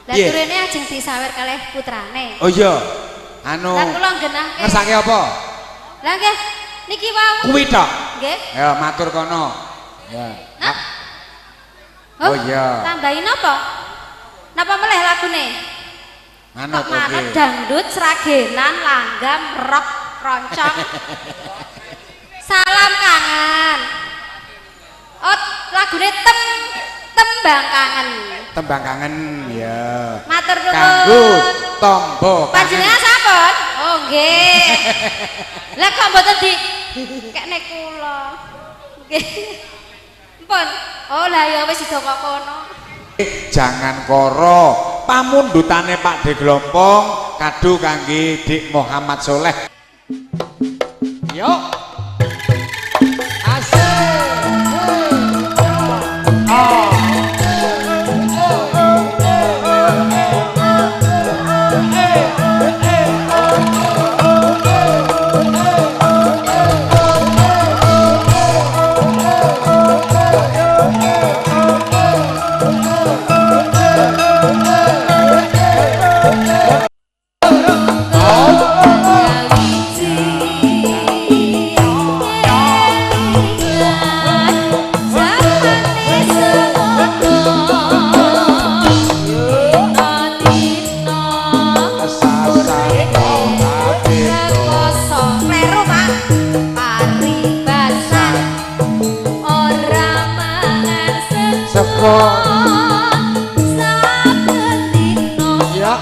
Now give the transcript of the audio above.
Lah turene ajeng disawer kalih putrane. Oh iya. Anu. Lah kula nggenahke. Ngersake apa? Lah nggih, niki wau. Kuwi tok. Nggih. Ya matur kono. Ya. Hah? Oh iya. Tambahin apa? Napa meleh lagune? Manut manut dangdut, sragenan, langgam, rock, roncong. Salam kangen. Oh, lagune tembang kangen. Tembang kangen ya. Matur nuwun. Kanggo tombo. Panjenengan sampun? Oh nggih. Lah kok mboten di kekne kula. Nggih. Mpun. Oh lah ya wis sida kok kono. Jangan koro pamundhutane Pak De Glompong kado kangge Dik Muhammad Soleh. Yo. Asik. Oh. Iya.